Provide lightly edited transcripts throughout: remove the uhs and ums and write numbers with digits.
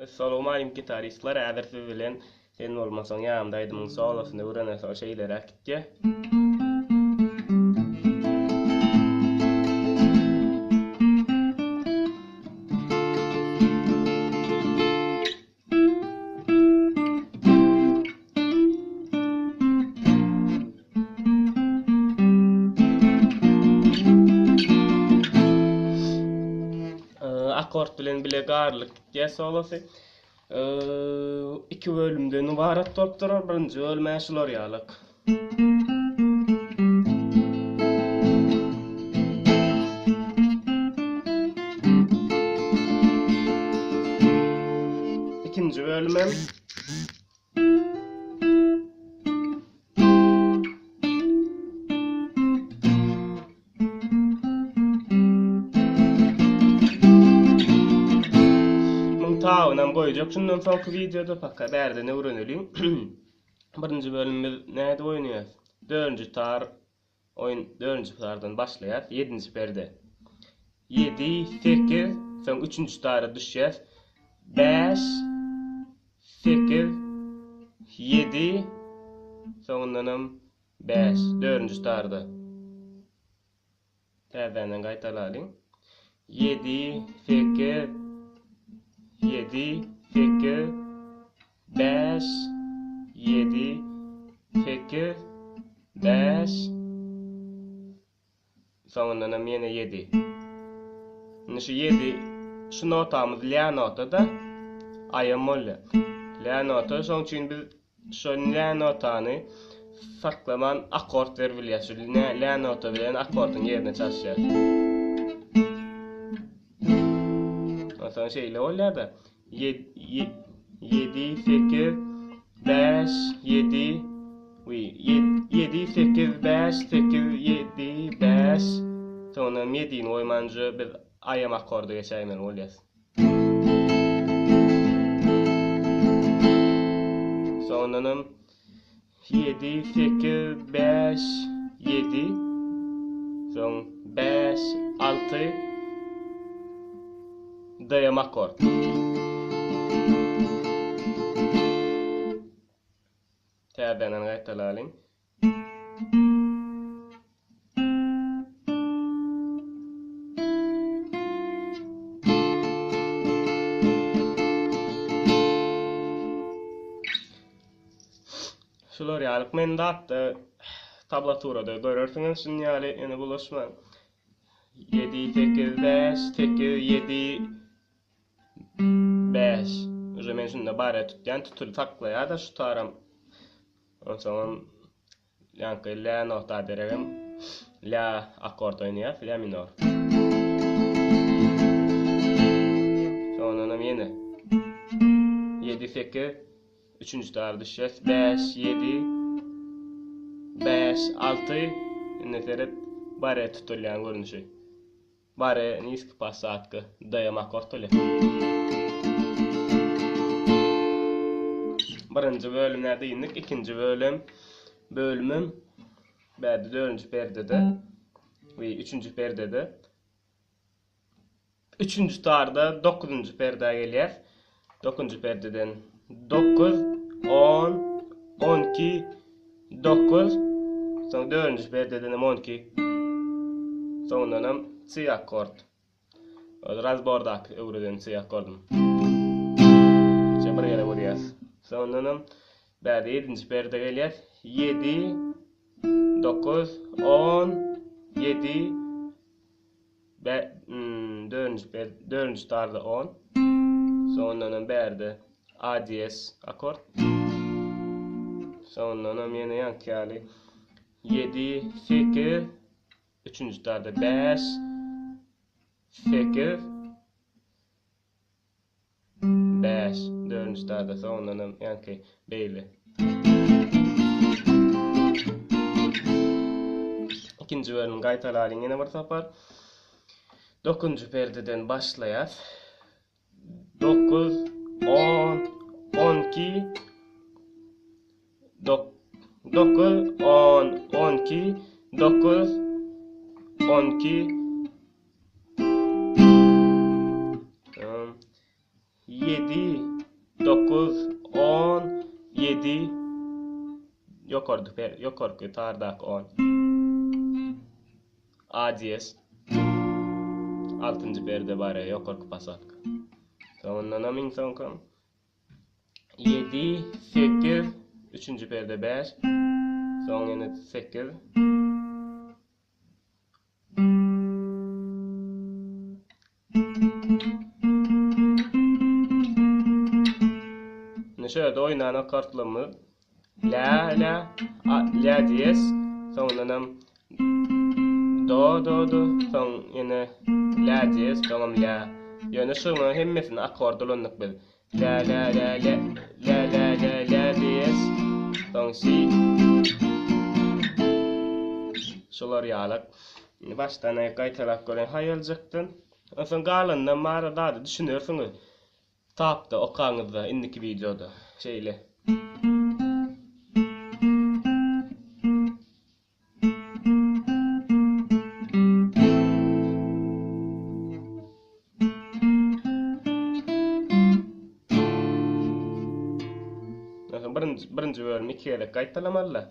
Essalowmalikim gitaristler häzir siz bilen Sen bolmasaň ýanymda aýdymyň solosyny öwrenesoň şeýleräk gitýä. Akord bilen bile garylyp gitýär solosy. Iki bölümden ybarat bolup durar. Birinji bölüm şular ýalyk. Ikinji bölümem Muň tawynam goýjak şundan soňky wideoda paka bärden öwreneliň. Birinji bölümimiz nädip oýnaýas? Dördünji tar oýun dördünji tardan başlaýas. Ýedinji perde. Ýedi, sekiz, soň üçünji tara düşýäs. Bäş, sekiz, ýedi, soňundanam Bäş, dördünji tarda. Täzeden gaýtalalyň. Ýedi, sekiz, ýedi, sekiz, bäş, ýedi, sekiz, bäş, Soňundanam ýene ýedi. Indi şu ýedi, şu notamyz lä nota-da, aýam bolýar. Lä nota, şoň üçin biz şo lä notany saklaman akkord berip bilýäs. Şu lä nota bilen akkordyň ýerine çalyşýas. Onsoň şeýle bolýar-da. Ýedi, sekiz, bäş, ýedi, ýedi, sekiz, bäş, sekiz, ýedi, bäş. Soňundan ýedini goýmanja biz aýam akkorda geçäýmeli bolýas. Soňundanam Ýedi, sekiz, bäş, ýedi. Soň bäş, alty. D-em akkord. Täzeden gaýtalalyň. Şular ýalyk men zatda tablaturada görersiňiz şuny ýaly ýöne bulaşmaň. 7 8 5 8 7 5 Uje men şunda bare tutýan tutuly saklaýar-da şu taram. Onsoňam Ýaňky lä nota deregem lä akkord oýnaýas, lä minor. Soňundanam ýene 7 8 üçünji tar düşýäs. 5 7 5 6 indi seret bare tutulýan görnüşi. Bare niski posadka D-em akkord bolýar. Birinji bölümä dyndyk, ikinji bölüm bölümem bärde dördünji perdede we üçünji perdede. Üçünji tarda dokuzynjy perdä gelýäs. Dokuzynjy perdeden 9, 10, 12, 9, soň dördünji perdeden hem 12. Soňundanam C akkord. Razbordaky öwreden C akkordum. Şeýle bir ýere urýas. Soňundanam bärde ýedinji perde gelýär. 7 9 10 7 Be, dördünji per, dördünji tarda on. Soňundanam bärde A diýes akord. Soňundanam ýene ýaňky ýaly 7, 8, üçünji tarda 5, 8, 5, dördünji tarda soňundanam ýaňky beýle. Ikinji bölümi gaýtalalyň ýene bir sapar. Dokuzynjy perdeden başlaýas. 9, 10, 12, 9, 10, 12, 9, 12, 7. 9, 10, 7, ýokarky, ýokarky tardaky 10. A diýes. Altynjy perde barýar, ýokarky posadka. Soňundanam iň soňkam 7, 8, üçünji perde 5, soň ýene 8. Indi şu ýerde oýnan akkordlarymyz La, la, a, la diýes, soňundanam do, do, do, soň ýene la diýes, soňam la. Ýöne şunuň hemmesini akkord ulandyk biz. La la la la la la la la diýes, soň si. Şular ýaly. Indi başdan gaýtalap göreýin haýaljakdan. Onsoň galanynam bar zady düşünersiňiz. Kitapda okaňyzda indiki wideoda. Şeýle. Onsoň birinji birinji bölümi iki gezek gaýtalamaly-da.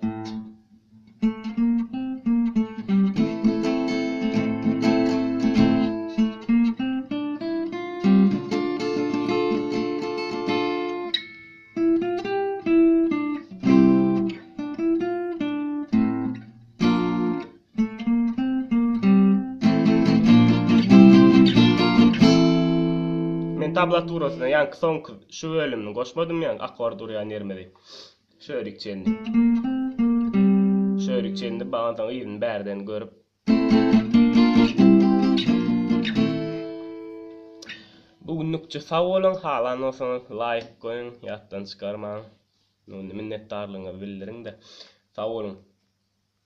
Men tablaturasyna ýaňky soňky şu bölümini goşmadym ýaňky akord urýan ýerimizi. Şörik çenli. Şörik çenli bagansoň yzyny bärden görüp. Bu günlükçe sag boluň halan bolsaňyz laýk goýuň ýatdan çykarmaň. Minnetdarlygyňyzy bildiriň-de. Sag boluň.